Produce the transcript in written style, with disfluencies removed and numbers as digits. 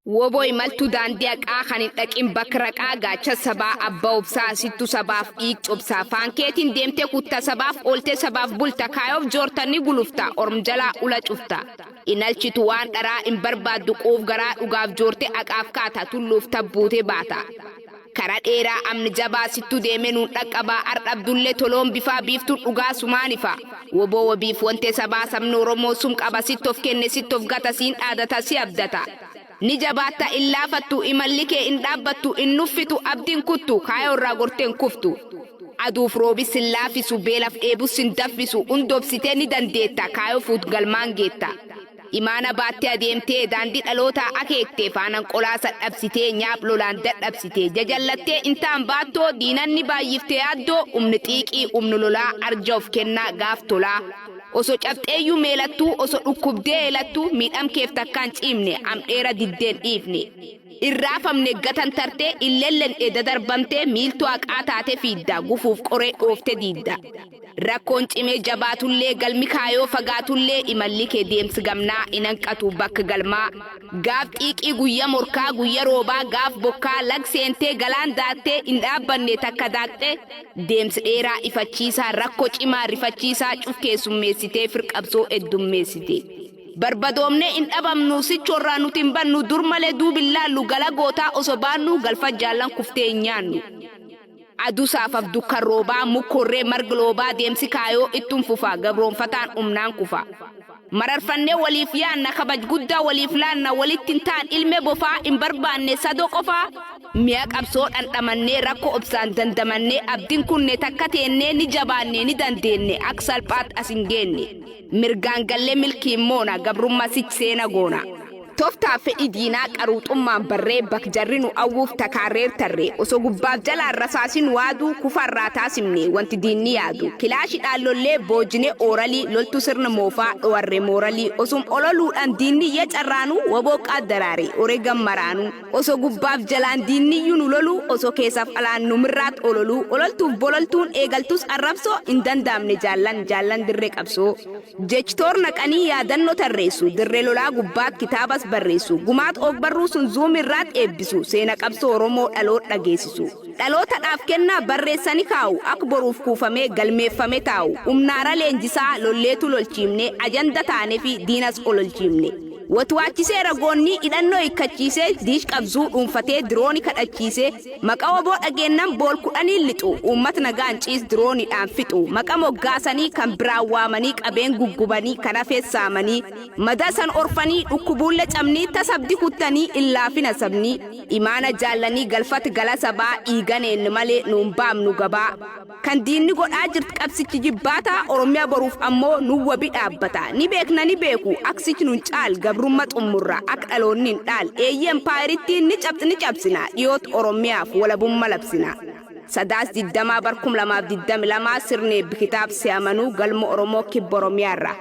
Woboo imaltuu daandii haqaa kan hin dhaqin bakka raqaa gaacha sabaa abba obsaa sittu sabaaf dhiig cobsaa faankeetiin deemtee kutta sabaaf ooltee sabaaf bulta kaayoof joorta ni gulufta orm jalaa ula cufta inalchitu waan dharaa hin barbaaddu quuf garaa dhugaaf joorte haqaaf kaata tulluuf tabbuute baata. Kara dheeraa amni jabaa sittu deeme nuun dhaqqabaa ardhabdullee toloon bifaa biiftuun dhugaa sumaanifa. Woboo wabiif wantee sabaa sabni Oromoo sum qaba sitti of kenne sitti of gata siin dhaadata si abdata. Ni jabaatta in laafattu imalli kee in dhaabbattu in nuffitu abdiin kuttu kaayoo irraa gorteen kuftu. Aduuf roobis sin laafisu beelaf dheebus sin daffisu hundobsitee ni dandeetta kaayoo fuut galmaan geetta. Imaana baattee adeemtee daandii dhalootaa akeektee faanan qolaasa dhabsitee nyaap lolaan dadhabsitee jajallattee intaan baattoo diinanni baay'iftee yaaddoo humni xiiqii humni lolaa arja of kennaa gaaf tolaa. Osoo cabxeeyyuu meelattuu osoo dhukkubdee eelattuu miidhamkeef takkaan ciimne amdheera diddeen dhiifne. Irraafamne gatantartee illellen'e dadarbamtee miiltoo haqaa taate fiidda gufuuf qoree dhoofte diidda. Rakkoon cimee jabaatullee galmi kaayoo fagaatullee imalli kee deemsi gamnaa in hanqatu bakka galmaa. Gaaf xiiqii guyya morkaa guyya roobaa gaaf bokkaa lag seentee galaan daattee hin dhaabbanne takka daaqxe deemsi dheeraa ifachiisaa rakkoo cimaa rifachiisaa cuf keessummeessitee firqabsoo heddummeessite. Barbadoomnee hin dhabamnu sichorraa nuti hin bannu dur malee duubin laallu gala gootaa osoo baannu galfa jaallan kuftee hin nyaannu. Aduu saafaf dukkan roobaa mukkorree margi loobaa deemsi kaayoo ittum fufa gabroonfataan humnaan kufa. Mararfannee waliif yaanna kabaj guddaa waliif laanna walitti hin taan ilme bofaa hin barbaanne sadoo qofaa mi'a qabsoo dhandhamannee rakkoo obsaan dandamannee abdiin kunne takka teennee ni jabaanne ni dandeenne akka salphaatti as hin geenne. Mirgaan gallee milkiin moona gabrummaa sich seena goona. Toftaa fedhi diinaa qaruuxummaan barree bak jarri nu awwuuf takaarreer tarree osoo gubbaaf jalaan rasaasin waaduu kufarraa taasimne wanti diinni yaadu kilaashidhaan lollee boojine ooralii loltu sirna moofaa dhowarre mooralii osum ololuudhaan diinni iyya carraanuu waboo qaaddaraare oree gammaraanuu osoo gubbaaf jalaan diinniyyuu nu loluu osoo keessaaf alaan nu mirraat ololuu ololtuuf bololtuun eegaltus arrabsoo hin danda'amne jaallan jaallan dirree qabsoo. Jechtoor naqanii yaadannoo tarreessu dirree lolaa gubbaat kitaabas barreessu gumaat ogbarruu sun zuumirraat eebbisu seena qabsoo Oromoo dhaloota dhageessisu. Dhaloota dhaaf kennaa barreessani kaa'u akka boruuf kuufamee galmeeffame taa'u humnaara leenjisaa lolleetu lolchiimne ajanda taanee fi diinas ololchiimne. Watwaachisee ragoonni hidhannoo hiikkachiisee diish qabzuu dhuunfatee dirooni kadhachiisee maqaa waboo dhageennan bool kudhaniin lixu uummata nagaan ciis dirooniidhaan fixu maqa moggaasanii kan biraan waamanii qabeen guggubanii kan hafees saamanii madasan orfanii dhukkubuulle cabnii tasabdi kuttanii illaafina sabnii imaana jaallanii galfat gala sabaa dhiiganeen malee nuun baamnu gabaa. Kan diinni godhaa jirtu qabsichi jibbaataa Oromiyaa boruuf ammoo nu wabi dhaabbata. Ni beekna ni beeku aksichi nun caal gabrumma xummurra akka dhaloonni hin dhaal eeyyee empaayirittiin ni cabsi ni cabsina dhiyoot Oromiyaaf walabumma labsina. Sadaas 20 bar 2022 sirni eebbi kitaab si'amanuu galma Oromoo kibba Oromiyaarra.